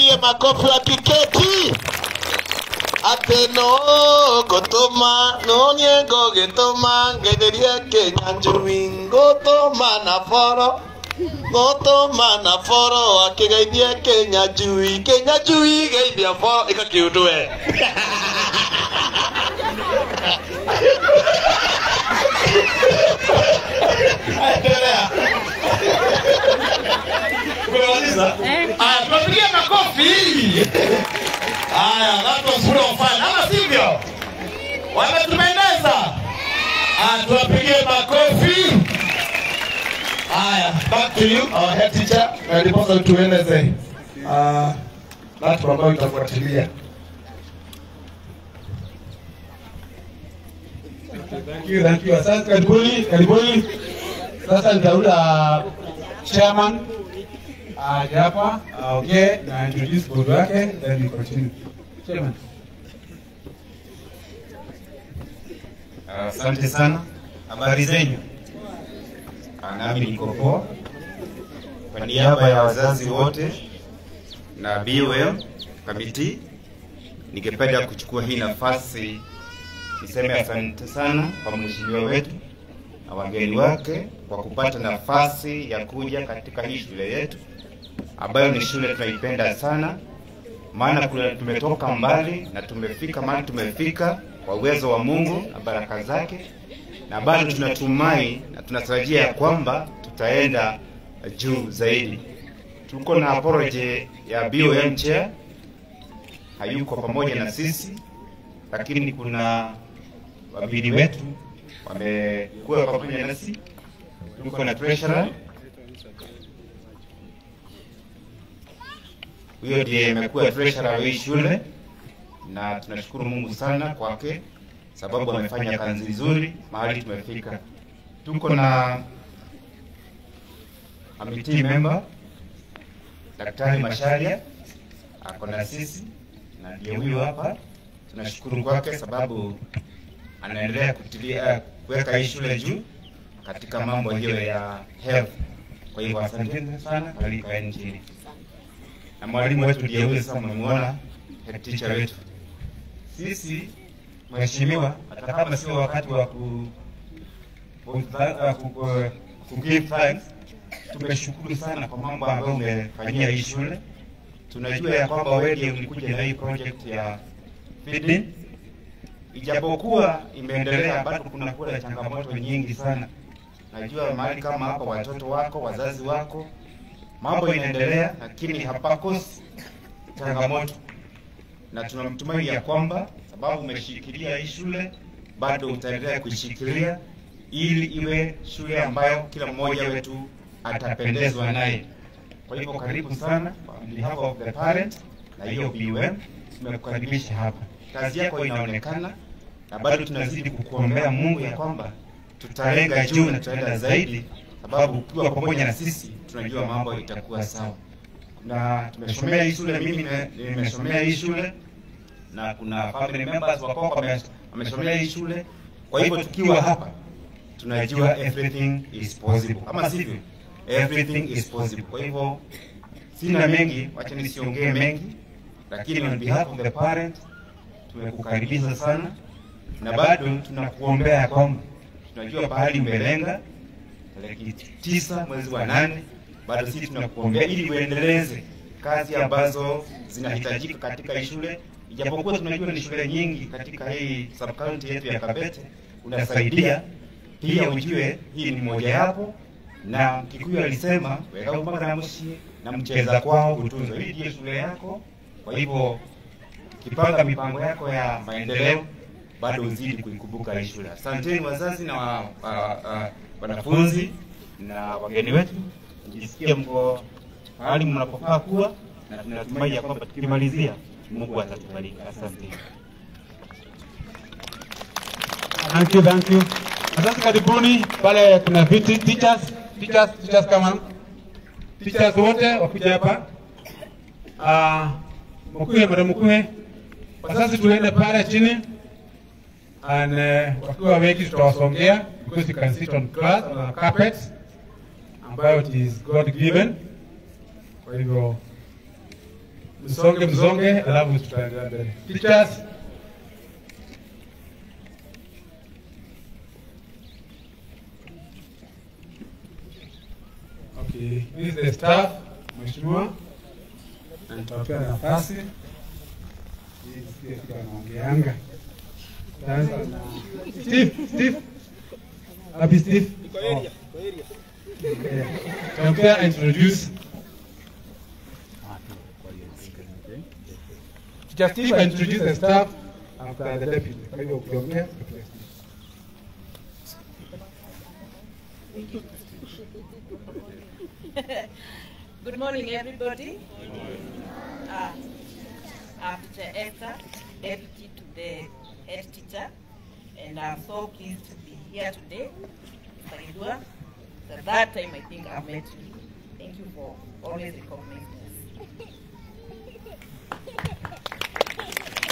Tuwapigie makofi wakiketi. Ateno gotoma nonye gogetoma ngegerie Kinyanjui gotoma na foro gotoma na foro akigeithie Kinyanjui Kinyanjui geithia foro ikakiundu we. Endelea. Umemaliza? Aya, tuwapigie makofi. Aya, that was full of fun. Ama sivyo? Wametupendeza. Tuwapigie makofi. Aya, back to you, our head teacher. Na ndiposa tueleze watu ambao itafuatilia. Thank you, thank you. Asante, karibuni, karibuni. Sasa nitaula chairman aje hapa aongee na introduce board wake, then we continue. Chairman. Asante sana. Habari zenu? Nami niko poa. Kwa niaba ya wazazi wote na BOM committee, ningependa kuchukua hii nafasi niseme asante sana kwa mheshimiwa wetu na wageni wake kwa kupata nafasi ya kuja katika hii shule yetu ambayo ni shule tunaipenda sana, maana tumetoka mbali na tumefika mahali tumefika kwa uwezo wa Mungu na baraka zake, na bado tunatumai na tunatarajia ya kwamba tutaenda juu zaidi. Tuko na apology ya BOM chair, hayuko pamoja na sisi, lakini kuna wabili wetu wamekuwa pamoja nasi. Tuko na treasurer, huyo ndiye amekuwa treasurer wa hii shule, na tunashukuru Mungu sana kwake sababu amefanya kazi nzuri mahali tumefika. Tuko na committee member Daktari Masharia ako na sisi na ndiye huyu hapa. Tunashukuru kwake sababu anaendelea kutilia kuweka hii shule juu katika mambo hiyo ya health. Kwa hivyo asanteni sana, karibu nchini. Na mwalimu wetu ndiye huyu sasa mmemuona, head teacher wetu. Sisi mheshimiwa, hata kama sio wakati wa ku give thanks, tumeshukuru sana kwa mambo ambayo umefanyia hii shule. Tunajua ya kwamba wewe ndiye ulikuja na hii project ya feeding. Ijapokuwa imeendelea, bado kuna kula changamoto nyingi sana. Najua mahali kama hapa watoto wako, wazazi wako, mambo inaendelea, lakini hapakosi changamoto. Na tunamtumai ya kwamba sababu umeshikilia hii shule, bado utaendelea kuishikilia ili iwe shule ambayo kila mmoja wetu atapendezwa naye. Kwa hivyo karibu sana on behalf of the parents na hiyo BOM, tumekukaribisha hapa. Kazi yako inaonekana na bado tunazidi kukuombea Mungu ya kwamba tutalenga juu na tutaenda zaidi, sababu ukiwa pamoja na sisi tunajua mambo itakuwa sawa. Na tumesomea hii shule, mimi nimesomea hii shule na kuna family members wako wamesomea hii shule. Kwa hivyo tukiwa hapa tunajua everything is possible, ama sivyo? Everything is possible. Kwa hivyo sina mengi, wacha nisiongee mengi, lakini on behalf of the parents tumekukaribisha sana na bado tunakuombea kwamba tunajua pahali umelenga tarehe 9 mwezi wa 8, bado sisi tunakuombea ili uendeleze kazi ambazo zinahitajika katika hii shule. Ijapokuwa tunajua ni shule nyingi katika hii sub county yetu ya Kabete, unasaidia pia, ujue hii ni moja yapo. Na Kikuyu alisema weka mpaka na mshi na mcheza kwao kutunzwa. Hii ndiyo shule yako, kwa hivyo kipanga mipango yako ya maendeleo bado uzidi kuikumbuka hii shule. Asanteni wazazi na wanafunzi na wageni wetu, mjisikie mko mahali mnapofaa kuwa, na tunatumai ya kwamba tukimalizia Mungu atatubariki. Asante. Thank you, thank you. Sasa karibuni pale kuna viti, teachers, teachers, teachers kama teachers wote wakuja hapa. Mkuhe, madam mkuhe. Sasa tuende pale chini and wakiwa wengi tutawasongea because you can sit on class on carpet ambayo it is God given. Kwa hivyo Msonge msonge, alafu tutaendelea mbele. Teachers. Okay, this is the staff, Mheshimiwa. Na nitawapea nafasi. Hii nisikie kitu anaongeanga. Taanza na Steve, Steve. Happy Steve. Iko area, iko area. Tampea introduce. Teacher Steve introduce the staff after the deputy. Kwa hivyo ukiongea, Good morning, everybody. I'm Teacher Esther, deputy to the head teacher, and I'm so pleased to be here today. Mr. Gidua, it's the third time I think I've met you. Thank you for always recognizing us.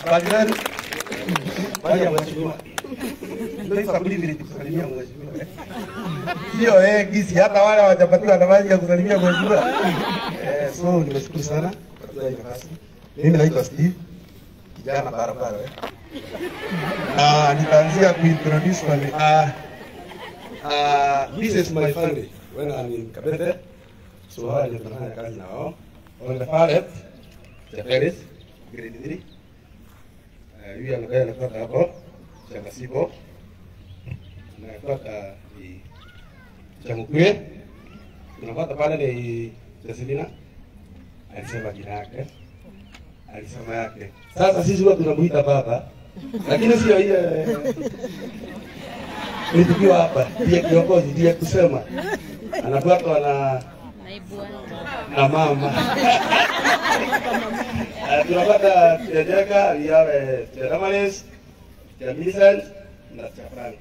Habari zenu? Habari ya mheshimiwa. Ndio privilege kusalimia mheshimiwa. Sio wengi, si hata wale hawajapatiwa nafasi ya kusalimia mheshimiwa. So nimeshukuru sana kwa hii nafasi. Mimi naitwa Steve, kijana barabara. Na nitaanzia kuintroduce family. This is my family when I'm in Kabete. So hawa ndio tunafanya kazi na wao. On the far left, Jaferis, grade 3. Yule ambaye anafuata hapo, Changasibo. Anafuata ni Chamukwe. Tunafuata pale ni Jaselina. Alisema jina yake. Alisema yake. Sasa sisi huwa tunamuita baba, lakini sio ile ni tukiwa hapa, ndiye kiongozi, ndiye kusema. Anafuatwa na na mama. Tunapata Tejeka, we have Damaris, Millicent na Chafran.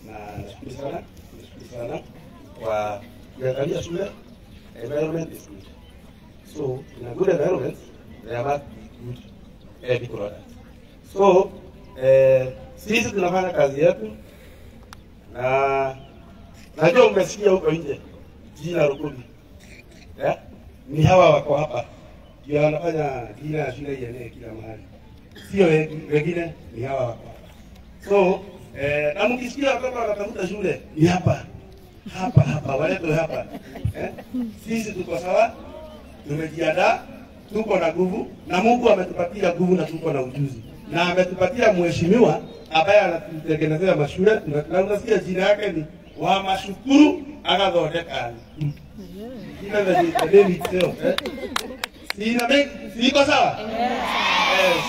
Na nashukuru sana, nashukuru sana kwa kuangalia shule. Environment is good. So in a good environment, there must be good healthy product. So sisi tunafanya kazi yetu, na najua umesikia huko nje jina Rukubi. Ni hawa wako hapa ndio wanafanya jina ya shule ienee kila mahali, sio wengine, ni hawa wako hapa. So na mkisikia watoto wanatafuta shule ni hapa hapa hapa, waletwe hapa. Sisi tuko sawa, tumejiandaa, tuko na nguvu, na Mungu ametupatia nguvu na tuko na ujuzi, na ametupatia mheshimiwa ambaye anatutengenezea mashule, na unasikia jina yake ni wa Mashukuru Agathondeka. Jina la name itself, Si iko sawa?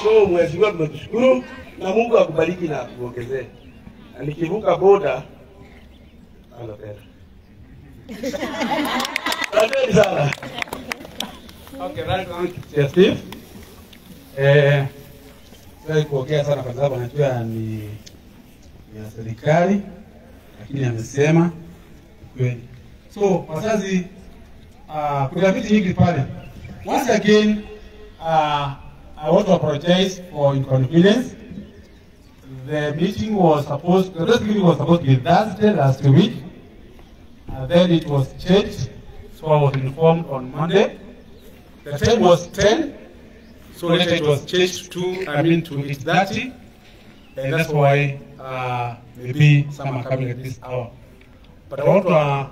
So mheshimiwa, tumekushukuru na Mungu akubariki na akuongezee. Na nikivuka boda anapenda. Asante sana. Okay, right on, Steve. Sitaki kuongea sana kwa sababu najua ni ya serikali, lakini amesema kweli. So wazazi, kuna vitu nyingi pale. Once again, I want to apologize for inconvenience. The meeting was supposed, the press meeting was supposed to be Thursday last week, and then it was changed, so I was informed on Monday. The time was 10, so later it was changed to, to 8:30, and that's why maybe some are coming at this hour. But I want to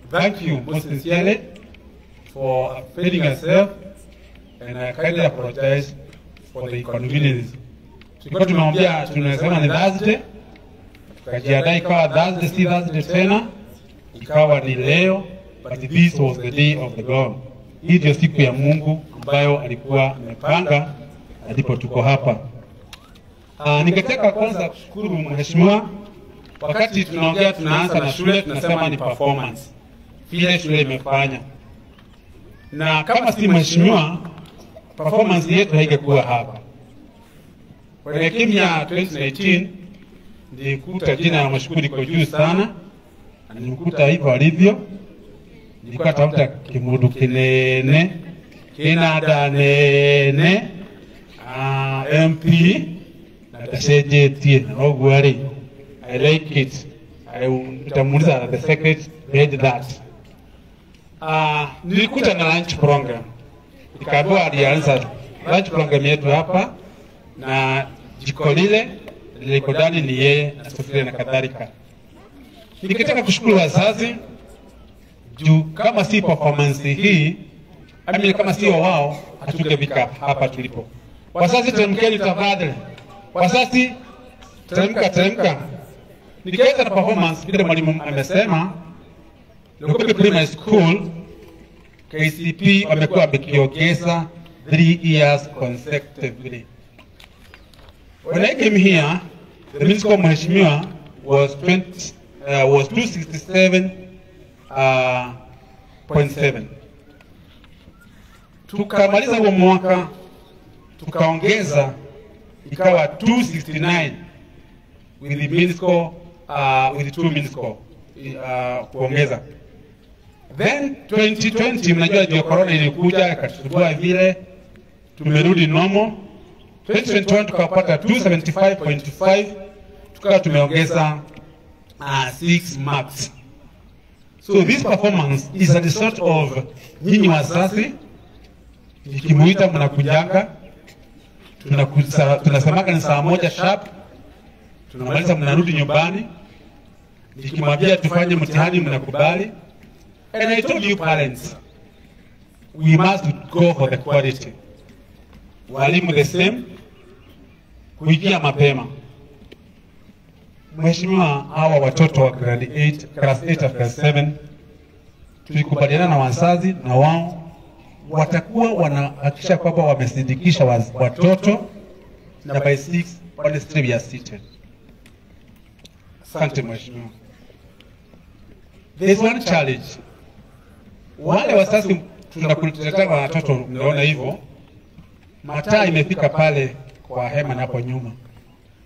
thank you most sincerely for availing yourself, and I kindly apologize for the inconvenience. Tulikuwa tumemwambia tunasema ni Thursday, tukajiandaa ikawa Thursday, si Thursday tena, ikawa ni leo, but this was the day of the Lord. Hii ndio siku ya Mungu ambayo alikuwa amepanga, ndipo tuko hapa. Ningetaka kwanza kushukuru mheshimiwa. Wakati tunaongea tunaanza na shule tunasema ni performance, vile shule imefanya. Na kama si mheshimiwa, performance yetu haingekuwa hapa. Kwenye kimya 2019 nilikuta jina ya Mashukuru liko juu sana, na nilikuta hivyo alivyo. Nilikuwa tafuta kimundu kinene kinadanene MP na tasejetie na ogwari. I like it. I nitamuuliza the secret behind that. Nilikuta na lunch program. Nikaambiwa alianza Lunch program yetu hapa na jiko lile liko ndani ni yeye na sufuria na kadhalika. Nikitaka kushukuru wazazi juu kama si performance hii, I kama sio wao hatungefika hapa tulipo. Wazazi teremkeni tafadhali. Wazazi teremka teremka. Nikianza na performance vile mwalimu amesema, Lokobe Primary School KCP wamekuwa wakiongeza 3 years consecutively. When I came here, the mean score mheshimiwa was 267.7. Tukamaliza huo mwaka tukaongeza ikawa 269 with the mean score, with the 2 mean score kuongeza. Then 2020 mnajua juu corona ilikuja ikatusumbua vile, tumerudi normal. 2021 tukapata 275.5, tukawa tumeongeza 6 marks. So this performance is a result of nyinyi wazazi nikimuita mnakujanga, tunasemaka ni saa 1 sharp, tunamaliza mnarudi nyumbani. Nikimwambia tufanye mtihani mnakubali. And I told you parents, we must go for the quality. Walimu the same, kuingia mapema. Mheshimiwa, hawa watoto wa grade 8, class 8 na class 7 tulikubaliana na wazazi na wao watakuwa wanahakikisha kwamba wamesindikisha watoto na by 6 honestly we are seated. Asante mheshimiwa. There is one challenge. Wale wazazi tunakuleta watoto mnaona hivyo, mataa imefika pale kwa hema na hapo nyuma.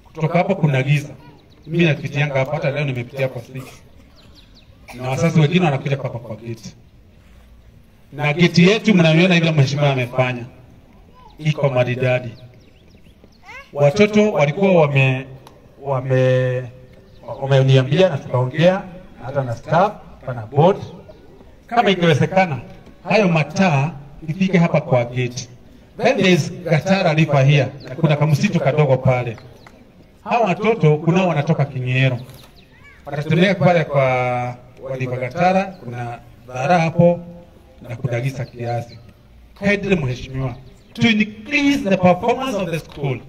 Kutoka hapo kuna giza. Mimi napitianga hapa, hata leo nimepitia kwa 6. Na wazazi wengine wanakuja hapa kwa gate. Na gate yetu mnaiona ile mheshimiwa amefanya. Iko maridadi. Watoto walikuwa wameniambia na tukaongea hata na staff na board, kama ikiwezekana hayo mataa ifike hapa kwa gate. Then there is Gatara River here, kuna kamsitu kadogo pale. Hawa watoto kuna wanatoka Kingero, watatembea pale kwa walipa Gatara, kuna dhara hapo na kuna giza kiasi. Kindly mheshimiwa, to increase the performance of the school,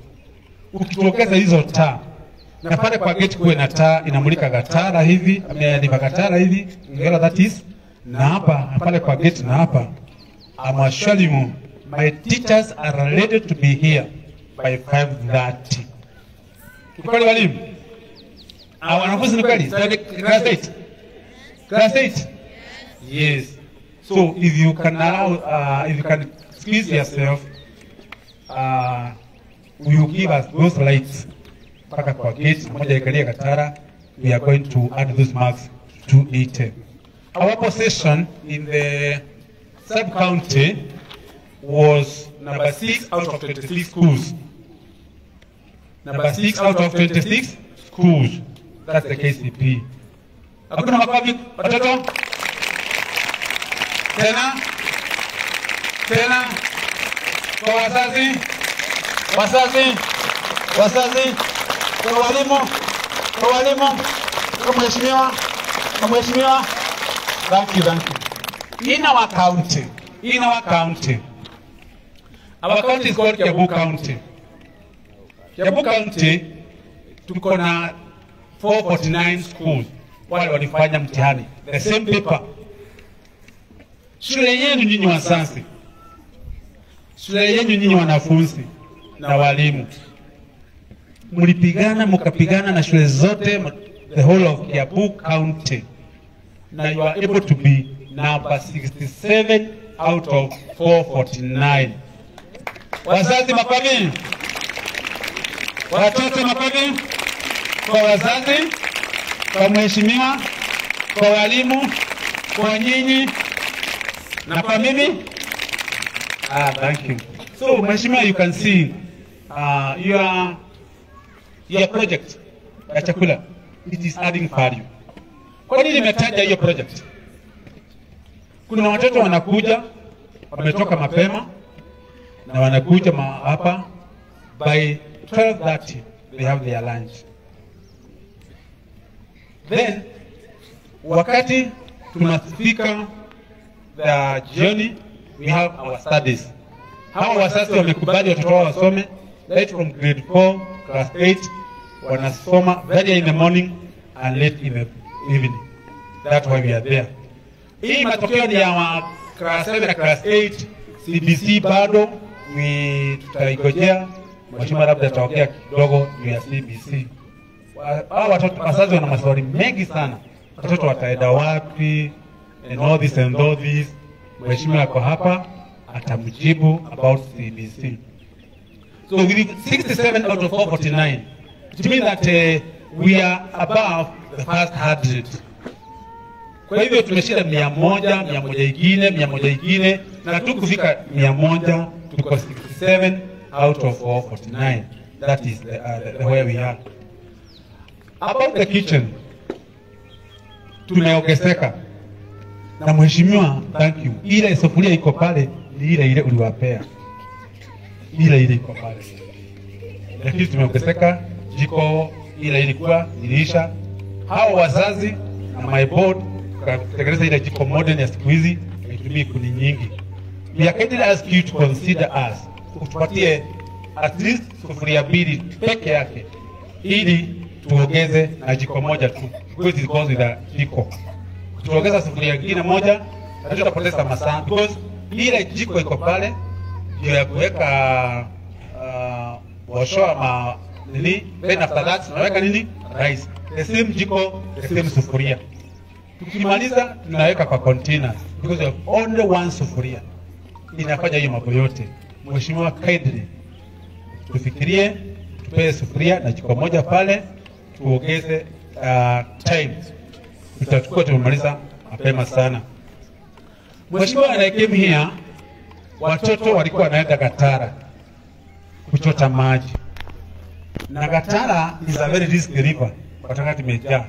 ukitokeza hizo taa na pale kwa gate kuwe na taa inamulika Gatara hivi, amelipa Gatara hivi, Ngera that is, na hapa pale kwa gate na hapa, I'm assuring you, my teachers are ready to be here by 5:30. Ni kweli walimu? Wanafunzi ni kweli? Class 8? Class 8? Yes. So if you can allow, if you can squeeze yourself, you give us those lights mpaka kwa gate moja ikalia Gatara, we are going to add those marks to 280. Our position in the sub-county was number 6 out of 26 schools. Number 6 out of 26 schools. That's the KCP. Hakuna makofi watoto? Tena? Tena? Kwa wazazi? Wazazi? Wazazi? Kwa walimu? Kwa walimu? Kwa mheshimiwa? Kwa mheshimiwa? Thank you, thank you. In our county, our county is called Kiambu County. Kiambu County tuko na 449 schools wale walifanya mtihani the same paper. Shule yenu nyinyi wazazi, shule yenu nyinyi wanafunzi na walimu, mlipigana mkapigana na shule zote the whole of Kiambu County, na you are able to be number 67 out of 449. Wazazi makofi, watoto makofi, kwa wazazi, kwa mheshimiwa, kwa walimu, kwa nyinyi na kwa mimi. Thank you. So mheshimiwa, you can see your project ya chakula, it is adding value. Kwa nini nimetaja hiyo project? Kuna watoto wanakuja wametoka mapema, na wanakuja hapa by 12:30 they have their lunch. Then wakati tunafika the jioni, we have our studies. Hawa wazazi wamekubali watoto wao wasome right from grade 4, class 8, wanasoma very in the morning and late in the evening. That's why we are there. Hii matokeo ni ya class 7 na class 8, CBC bado tutaigojea. Mheshimiwa labda ataongea kidogo juu ya CBC. Hawa watoto wazazi wana maswali mengi sana. Watoto wataenda wapi and all this and all this. Mheshimiwa ako hapa atamjibu about CBC. So with 67 out of 449, it means that we are above the first 100. Kwa hivyo tumeshinda 100, 100 ingine, 100 ingine, na tukufika 100, tuko 67 out of 449. That is the way we are. About the kitchen, tumeongezeka. Na mheshimiwa, thank you. Ile sufuria iko pale ni ile ile uliwapea. Ile ile iko pale. Lakini tumeongezeka, jiko ile ilikuwa iliisha. Hao wazazi na my board tukatengeneza ile jiko modern ya siku hizi, haitumii kuni nyingi. We are kindly ask you to consider us, utupatie at least sufuria mbili peke yake ili tuongeze na jiko moja tu, because it goes with the jiko. Tuongeza sufuria nyingine moja na tutapoteza masaa, because ile jiko iko pale ndio ya kuweka bosho ama nini, then after that tunaweka nini, rice. The same jiko, the same sufuria. Tukimaliza tunaweka kwa containers because we have only one sufuria inafanya hiyo mambo yote. Mheshimiwa, kindly tufikirie, tupee sufuria na jiko moja pale, tuongeze time, tutachukua tumemaliza mapema sana. Mheshimiwa, when I came here, watoto walikuwa wanaenda Gatara kuchota maji, na Gatara is a very risky river wakati imejaa.